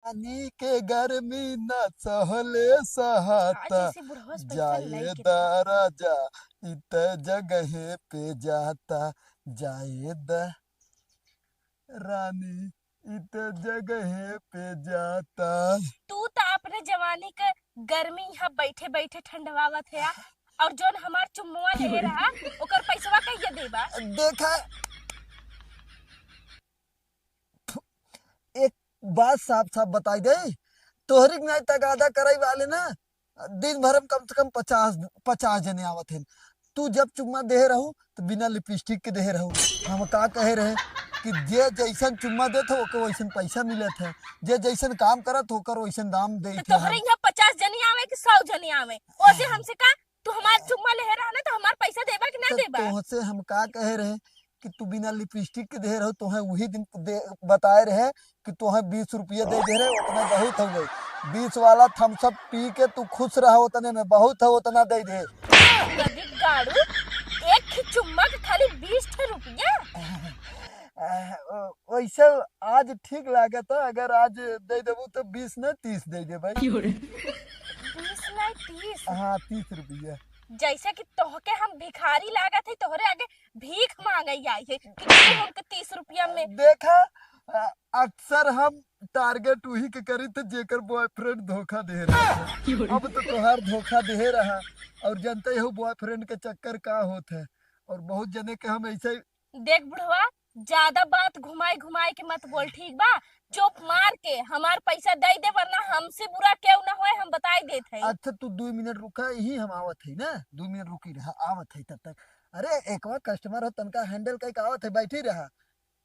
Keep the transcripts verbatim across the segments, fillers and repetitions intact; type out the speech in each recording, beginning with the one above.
पानी के गर्मी न सहले सहता, आज ऐसे बुढ़वा से पैसा जाए लेके दा राजा, इत जगहे पे जाता, जाए दा रानी, इत जगहे पे जाता। तू त अपने जवानी के गर्मी यहाँ बैठे बैठे ठंडवावत है, और जोन हमार चुम्मवा ले रहा, ओकर पैसवा कहिया देबा? देखा, एक बात साफ साफ बताई दे, तोहरी के नाई तगादा करई वाले ना, दिन भर में कम से कम पचास, पचास जने आवत हैं। तू जब चुम्मा देहे रहू, तो बिना लिपस्टिक के देहे रहू। हम का कहे रहे कि जे जैसन चुम्मा देत हो, ओके वैसन पैसा मिलत है, जे जैसन काम करत हो, ओकर वैसन दाम देत तो है। तोहरे यहाँ पचास जने आवे कि सौ जने आवे, ओसे हमसे का? तू हमार चुम्मा लेहे रहा ना, तो हमार पैसा देबा कि ना तो देबा? तोहसे हम का कहे रहे कि तू बिना लिपस्टिक के देहे रहो, तोहे वही दिन दे, बताए रहे कि तोहे बीस रुपया दे दे रहे, उतना बहुत हो गई। बीस वाला थम्स अप पी के तू खुश रहा, उतने में बहुत है, उतना दे दे। कभी गाड़ू, एक ही चुम्मा के खाली बीस ठे रुपया? आ, ओ, वैसे आज ठीक लागत है, अगर आज दे देबू तो बीस न तीस दे दे भाई। क्यों रे? बीस न तीस? हाँ, तीस रुपया। जैसे कि तोहके हम भिखारी लागत है, तोहरे आगे भीख मांगे आई है कि तू हमके तीस रुपया में। देखा, अ, अक्सर हम टारगेट उही के करी थे जेकर बॉयफ्रेंड धोखा दे रहा है। अब तो तोहार धोखा दे रहा, और जानते हो बॉयफ्रेंड के चक्कर का होत है, और बहुत जने के हम ऐसे ही देख बुढ़वा, ज्यादा बात घुमाई घुमाई के मत बोल, ठीक बा? चुप मार के हमार पैसा दे दे, वरना हमसे बुरा केहू ना होए, हम बताई देत है। अच्छा, तू दो मिनट रुका, यही हम आवत है ना, दो मिनट रुकी रहा, आवत है तब तक। अरे, एकवा कस्टमर हो, तनका हैंडल कई के आवत है, बैठी रहा।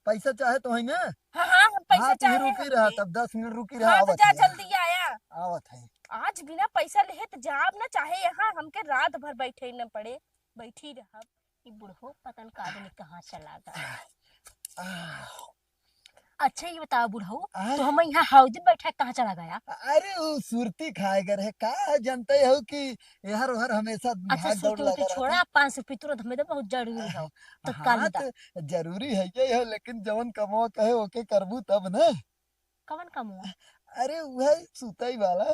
पैसा चाहे तो है ना? हाँ, हाँ, हम पैसा हाँ, तू चाहे रुकी रहा, हमके। तब दस मिनट रुकी रहा, हाँ, तो आवत जा है। जल्दी आया। आवत है। आज बिना पैसा लेहे तो जाब ना, चाहे यहाँ हमके रात भर बैठे न पड़े, बैठी रहब। ई बुढ़ो पता न का जाने कहाँ चला गया। आह। अच्छा, ये बताओ बुढ़ऊ, आह। तो हम यहाँ हौदी बैठा कहाँ चला गया? अरे, वो सुरती खाए गए रहे। का जानते हो कि एहर ओहर हमेशा अच्छा, भाग दौड़ सुरती लगा उरती रहता छोड़ा, है। पाँच सौ रुपये तुरंत हमें दे, बहुत जरूरी हो। तो हाँ, काल दा। तो जरूरी है ये हो, लेकिन जवन कमवा कहे ओके करबू तब ना। कवन कमवा? अरे, वही सुतई वाला।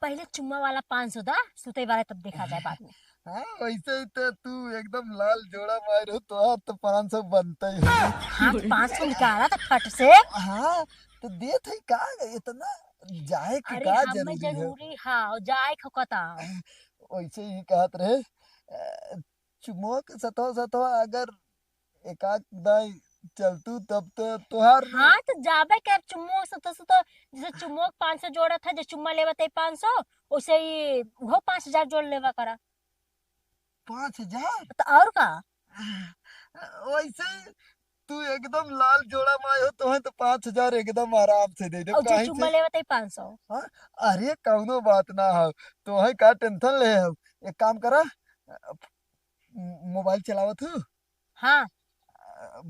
पहले चुम्मा वाला पाँच सौ दा, सुतई वाला तब देखा जाए बाद में। हाँ, वैसे ही तो तू एकदम लाल जोड़ा मार हो, तो आज तो पाँच सौ बनता ही है। हाँ, तो पाँच सौ निकाला तो फट से। हाँ, तो देत है का, इतना जाए के अरे, का हमें जरूरी है? जरूरी, हाँ, जाए के कता। वैसे ही कहत रहे, अ, चुम्मा के सतवा सतवा अगर एक आध दाई चलतू तब तो तोहार हाँ, तो जाबे कर चुम्मो से तो, से तो, जैसे चुम्मो के पाँच सौ जोड़ा था, जो चुम्मा लेवा ते पाँच सौ, वैसे ही वो पाँच हजार जोड़ लेवा करा। पाँच हजार? तो और का? वैसे ही तू एकदम लाल जोड़ा माय हो, तोहे तो पाँच हजार एकदम आराम से दे दे, और जो काहे चुम्मा से? लेवा ते पाँच सौ। हाँ? अरे, कौनो बात ना हो, तोहे का टेंशन ले हो। एक काम करा, मोबाइल चलावत हो? हाँ। अ,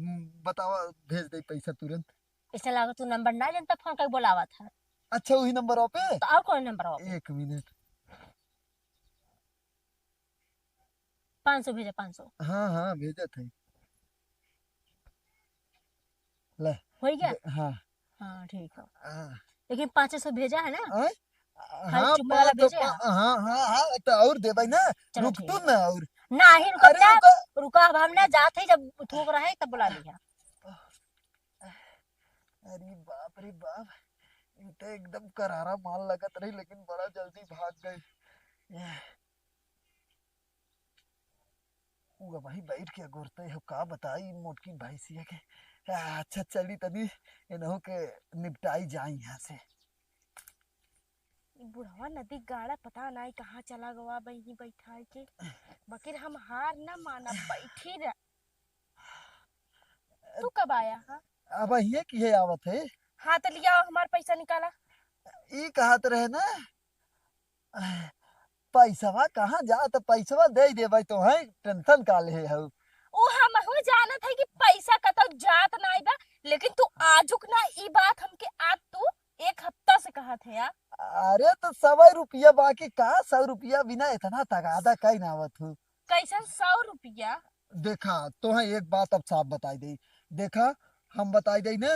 बतावा, भेज दे पैसा तुरंत। ऐसे लागत तू नंबर ना जानता, फोन करके बोलावा था। अच्छा, वही नंबर पे? तो और कौन नंबर पे? एक मिनट। पाँच सौ भेजा, पाँच सौ। हाँ, हाँ, भेजत है। ले। हो गया? दे-, हाँ। हाँ, ठीक है। हाँ। लेकिन पाँच सौ भेजा है ना? आय? खाली हाँ, चुम्मा वाला पाँच सौ भेजे पा-, हैं? हाँ, हाँ, हाँ, तो और देबै ना, चलो, रुक ठीक तू है। ना और। ना, ही रुकब अरे, ना, रुका। रुका, अब हम ना जात है, जब थूक रहे, तब बुला लिया। अरे बाप रे बाप, ई तो एकदम करारा माल लगत रही, लेकिन बड़ा जल्दी भाग गई। उ वही बैठ के अगोरते हो, का बताई मोटकी भैंसिया के। आ, अच्छा, चली तनी इनहू के निपटाई जाई यहाँ से। ई बुढ़वा नदी गाड़ा पता नाई कहाँ चला गवा बहिनी बैठाई के, बाकिर हम हार ना मानब, बैठी रह। तू कब आया हा? अब ये किहे आवत है? हाँ, तो लिया हमार पैसा निकाला। ई कहत रहे ना, पैसवा कहाँ जा, तो पैसवा दे देबै तोहे, टेंशन का ले हऊ? ओ, हमहू जानत है कि पैसा कतौ जात नाई बा, लेकिन तू आजुक ना, ई बात हमके आज तू एक हफ्ता से कहत है यार। अरे, तो सौ रुपया बाकी का, सौ रुपया बिना इतना तगादा कई ना आवत हूँ। कैसन सौ रुपया? देखा, तोहे एक बात अब साफ बताई दे। देखा, हम बताई दे ना,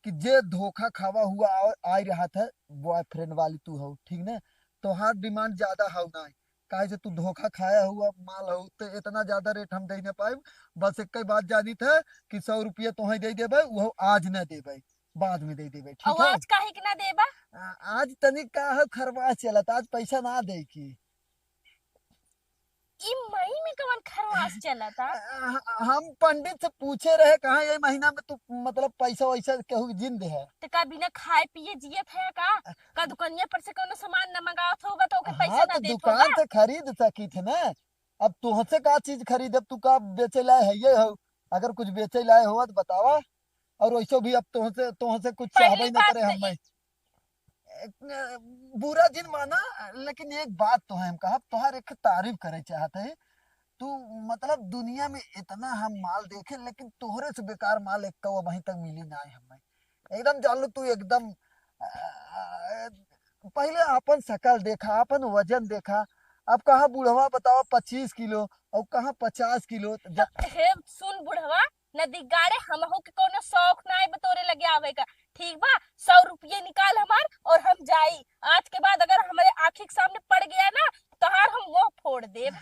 कि जे धोखा खावा हुआ आ, आइ रहत है, बॉयफ्रेंड वाली तू हो, ठीक ना? तोहार डिमांड ज्यादा हो ना, काहे से तू धोखा खाया हुआ माल हो, तो इतना ज्यादा रेट हम दे ना पाए। बस एक ही बात जानित है कि सौ रुपया तोहे दे देबे, वो आज ना देबे, बाद में दे देबे, ठीक और है? आज काहे के ना देबा? आ, आज तनिक का है, खरवास चलत, आज पैसा ना दे की। ई मई में कवन खरवास चलता? आ, हम पंडित से पूछे रहे, कहाँ ये महीना में तू, मतलब, पैसा वैसा केहू के जिन दे है? तो का बिना खाए पिए जियत है का? का दुकानिया पर से कोनो सामान न मंगावत होगा तो ओके पैसा हाँ, ना तो देत दुकान होगा? से खरीद सकी थे ना। अब तुहसे का चीज खरीदब, तू का बेचे लाए है ये हो? अगर कुछ बेचे लाए हो तो बतावा। और वैसे भी अब तुहसे, तुहसे कुछ पहली चाहबे न बात करे तो हम। एक, अ, बुरा जिन माना, लेकिन एक बात तो है हम कहब, तोहार एक तारीफ करे चाहत है। तू, मतलब, दुनिया में इतना हम माल देखे, लेकिन तोहरे से बेकार माल एक अबहीं तक मिली ना है हमें। एकदम जान लो तू एकदम, अ, पहले अपन शकल देखा, अपन वजन देखा। अब कहाँ बुढ़वा बताओ पच्चीस किलो और कहाँ पचास किलो। तो जब हे सुन बुढ़वा, न दिगाड़े, हमहू के कोनो शौक नाई बा तोरे लगे आवे का, ठीक बा? सौ रुपये निकाल हमार और हम जाई। आज के बाद अगर हमरे आँखी के सामने पड़ गया ना, तोहार हम मुंह फोड़ देब।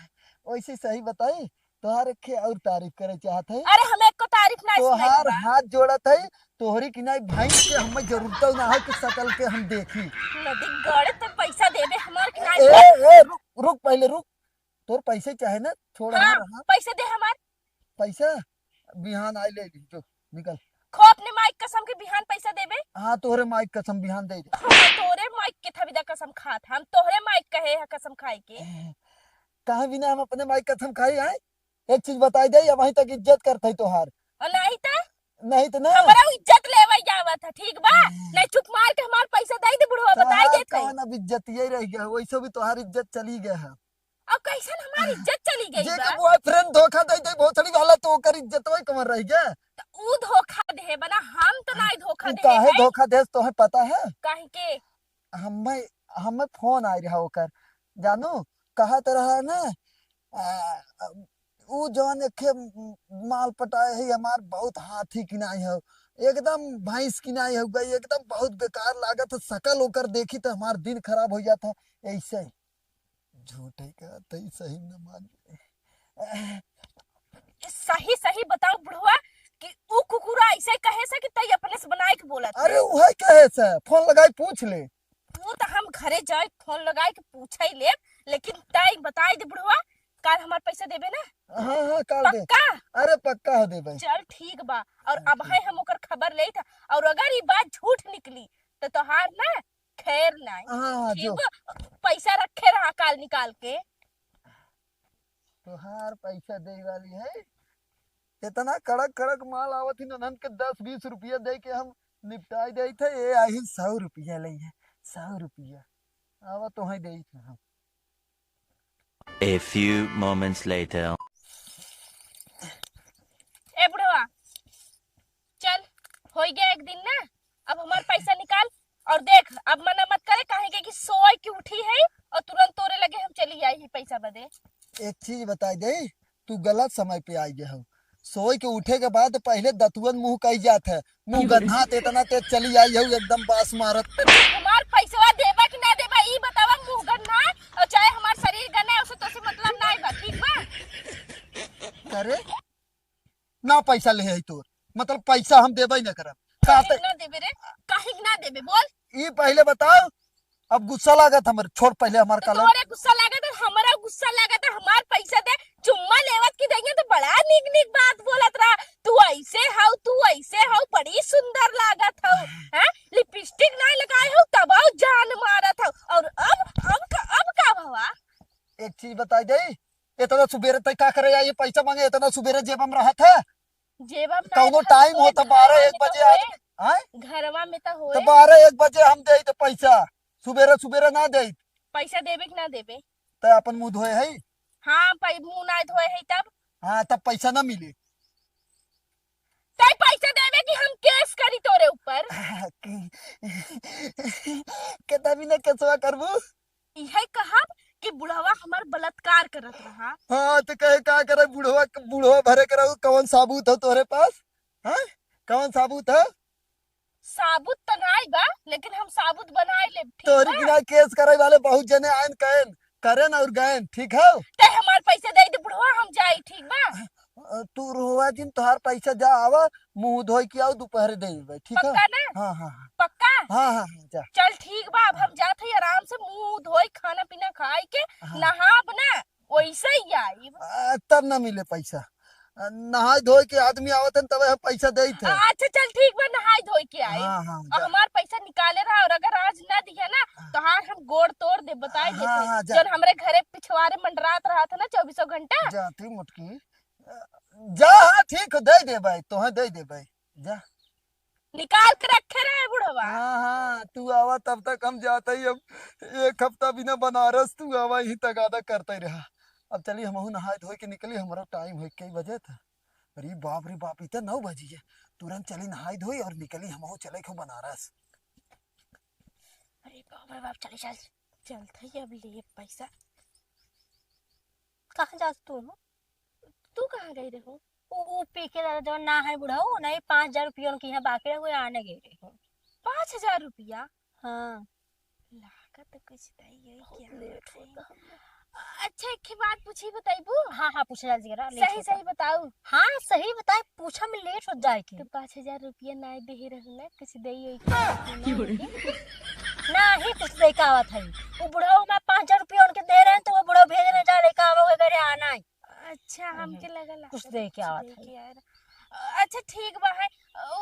वैसे सही बताई, तोहार एक और तारीफ करे चाहत है। अरे, हमें एको तारीफ ना सुनाई तोहार बा। हाथ जोड़त है, तोहरी की नाई भैंस के हमें जरूरत ना है कि शकल के हम देखी। न दिगाड़े, तो पैसा देबे हमार कि नाई? ए, ए, रुक, रुक, पहले रुक। तोर पैसे चाहे ना, छोड़ हाँ, हमार, हाँ। पैसे दे हमार। पैसा बिहान आए ले ली, जो निकल। खो अपने माई के कसम कि बिहान पैसा देबे। हाँ, तोहरे माई के कसम बिहान दे दे। हाँ, तोहरे माई के थविदा कसम खात, हम तोहरे माई के कहे है कसम खाए के। ए, कहाँ बिना हम अपने माई के कसम खाई आए? एक चीज बताई दे, अबहीं तक इज्जत करत है तोहार। और नहीं तो? नहीं तो ना। हमरा इज्जत लेवे जावत है, ठीक बा? हम्म। नहीं, चुप मार के हमार पैसा दे दे बुढ़वा, बताई तोहार देत है। कौन अब इज्जत यही रह गया है, वैसे भी तोहार इज्जत चली गया है। अब कैसन हमार इज्जत चली गई जे बा? के बॉयफ्रेंड धोखा दे दे, भोसड़ी वाला, तो ओकर इज्जत वही कमर रह गया। तो ऊ धोखा दे बना, हम तो नहीं धोखा ऊ दे काहे है। धोखा दे, तोहे पता है? काहे के? हमें, हमें फोन आए रहा ओकर, जानू, कहत रहा ना, आ, ऊ जौन एखे माल पटाए है हमार, बहुत हाथी किनाई है, एकदम भैंस किनाई हो गई, एकदम बहुत बेकार लागत है। शकल ओकर देखी तो हमार दिन खराब हो जात है। ऐसे झूठे कहत है, सही न मान। सही सही बताओ बुढ़वा कि ऊ कुकुरा ऐसे कहे से कि तई अपने से बनाए के बोलत है। अरे उहे कहे से, फोन लगाई पूछ ले। वो तो हम घरे जाए फोन लगाए के पूछे लेब, लेकिन तई बताई दे बुढ़वा, काल हमार पैसा देबे ना? हाँ, हाँ, काल दे। पक्का? अरे पक्का हो देबे। चल ठीक बा। और अब है हम ओकर खबर लेत है, और अगर ई बात झूठ निकली तो तोहार ना खैर नाई। हाँ, हाँ, ठीक जो। बा? पैसा रखे रहा काल निकाल के। तोहार पैसा दे वाली है, इतना कड़क कड़क माल आवत ही, ननन के दस बीस रुपया दे के हम निपटाई देत है, ये आई सौ रुपया ले है, सौ रुपया। आवा तोहे देत है हम। A few moments later. ए बुढ़वा, चल, हो गया एक दिन ना, अब हमार पैसा निकाल। और देख, अब मना मत करे, काहे के कि सोए के उठी है और तुरंत तोरे लगे हम चली आई है पैसा बदे। एक चीज बताई दे, तू गलत समय पे आई गए हो। सोए के उठे के बाद पहले दतुअन मुंह कही जात है, मुंह गन्हात इतना तेज चली आई हो, एकदम बास मारत। हमार पैसवा देबा कि ना देबा, ई बतावा, मुंह गन्हात, और चाहे हमार शरीर गन्हात, उसे तोसे मतलब नाई बा, ठीक बा? अरे, ना पैसा ले है तोर, मतलब पैसा हम देबे ही ना करब। काहे के ना देबे रे? काहे के ना देबे, बोल? ई पहले बताओ, अब गुस्सा लागत हमर, छोड़ पहले हमार तो कलम। तोरे गुस्सा लागत है, हमरा गुस्सा लागत है, हमार पैसा दे, चुम्मा लेवत की देंगे तो बड़ा निक निक बात बोलत रहा, तू ऐसे हौ, तू ऐसे हौ, बड़ी सुंदर लागत हौ, हैं? लिपस्टिक ना लगाए हौ, तब आओ जान मारत हौ। और अब, अब का, अब का भवा? एक चीज बताई दे, इतना सुबेरे तक का करे आई, पैसा मांगे, इतना सुबेरे जेब में रहत है? जेब में कौनो नहीं, टाइम होत है, बारह एक बजे आदमी, हैं? घरवा में तो होए। तो बारह एक बजे हम देइत पैसा, सुबेरे सुबेरे ना देइत। पैसा देबे कि ना देबे? तो अपन मुंह धोए है? हाँ, पै-, मुंह ना धोए है तब? हाँ, तब पैसा ना मिले। तै पैसा देबे कि हम केस करी तोरे ऊपर? कि-, कितना भी ना केसवा करबू? इहे कहब कि बुढ़वा हमार बलात्कार करत रहा। हाँ, तो कहे का करे बुढ़वा, बुढ़वा भरे के रहू, कौन साबूत हो तोरे पास? हाँ, कौन साबूत है? साबुत त नाई बा, लेकिन हम साबुत बनाई लेब, ठीक तोहरी बा? किनारे केस करे वाले बहुत जने आयन, कहन, करन और गयन, ठीक है? ते हमार पैसा दे दे बुढ़वा, हम जाई, ठीक बा? अ, तू रोवा जिन, तोहार पैसा जा आवा, मुंह धोई के आओ, दोपहरे दे देबे, ठीक है? पक्का ना? हाँ, हाँ, हाँ। पक्का? हाँ, हाँ, हाँ, जा। चल ठीक बा, अब हम जात हई आराम से, मुंह धोई, खाना पीना खाई के, हाँ। नहाब ना, वैसे ही आइब। आ, तब ना मिले पैसा। आ, नहाई धोई के आदमी आवत हन, तबे हम पैसा देइत है। आ, अच्छा, चल ठीक बा, नहाई धोई के आइब। हाँ, हाँ, और जा। हमार पैसा निकाले रहा, और अगर आज ना दिया ना, हाँ। तो हार हम गोड़ तोड़ दे, बताई हाँ, देते। हाँ, जा। जौन हमरे घरे पिछवारे मंडरात रहा था ना चौबीसों घंटा। जाती मोटकी। जा, हाँ, ठीक हो, दे देबे, तोहे दे देबे। जा। निकाल के रखे रहे बुढ़वा। हाँ, हाँ, तू आवा तब तक हम जात ही, अब एक हफ्ता बिना बनारस तू आवा, यही तगादा करते रहा। अब चली, हमहू नहाए धोए के निकली, हमारा टाइम है, कई बजे था? अरे बाप रे बाप, इतना नौ बजी है। तुरंत चली नहाए धोई और निकली, हमहू चले खो बनारस। अरे बाप रे बाप, चली चल, चलत ही अब ले पैसा। कहाँ जात तू हो? तू कहाँ गई रहो? उ, उ पी के दादा जौन ना है बुढ़ऊ, नहीं, पाँच हजार रुपया उनके यहाँ बाकी रहे, वो आने गए रहे। पाँच हजार रुपया? हाँ। लागत तो कुछ नहीं है, बहुत क्या लेट बात है? होता है। अच्छा, एक ठे बात पूछी, बताइबू? हाँ, हाँ, पूछा जा जरा, लेट सही, होता। सही बताऊ। हाँ, सही बताए, पूछा में लेट हो जाए के। तो पाँच हजार रुपया ना दे रहू ना, कुछ दे ही क्यों रे? ना ही कुछ दे का आवत है। वो बुढ़ऊ में पाँच हजार रुपया उनके दे रहे हैं, तो वो बुढ़ऊ भेज रहे, जा लेके आवा, वो घरे आना है। अच्छा, हम्म। हमके लगा, कुछ लगा दे के कुछ आवत दे है। के आए रहे। अच्छा, ठीक बा है।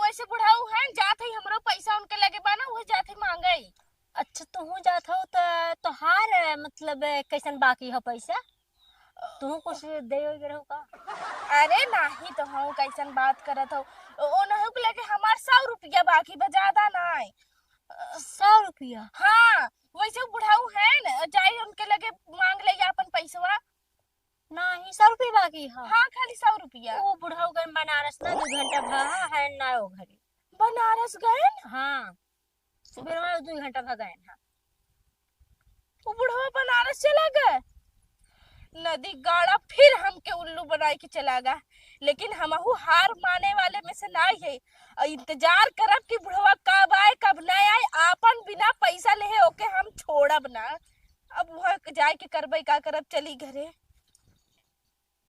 वैसे बुढ़ऊ है, जात है, हमरो पैसा उनके लगे बा ना, वही जात है मांगे। अच्छा, तू जात हो त तोहार, मतलब, कैसन बाकी हो पैसा? तू कुछ दे के रहो का? अरे नाही, तो हम कैसन बात करत हो? ओ, ओनहु के लगे हमार सौ रुपया बाकी बा, ज्यादा नाय। सौ रुपया? हाँ, वैसे उ बुढ़ऊ है न, जाई उनके लगे मांग ले अपन पैसवा। नाही, सौ रुपया बाकी है। हाँ, खाली सौ रुपया। वो बुढ़ऊ गए बनारस ना, दो घंटा भा है ना वो घरे। बनारस गए न? हाँ, सुबह में दो घंटा भा गए ना। वो बुढ़वा बनारस चला गए। नदी गाड़ा फिर हमके उल्लू बनाए के चला गए, लेकिन हमहू हार माने वाले में से नाई है। और इंतजार करब कि बुढ़वा कब आए, कब ना आए। आपन बिना पैसा लेहे ओके हम छोड़ब ना। अब वहाँ जाए के करबे का करब, चली घरे।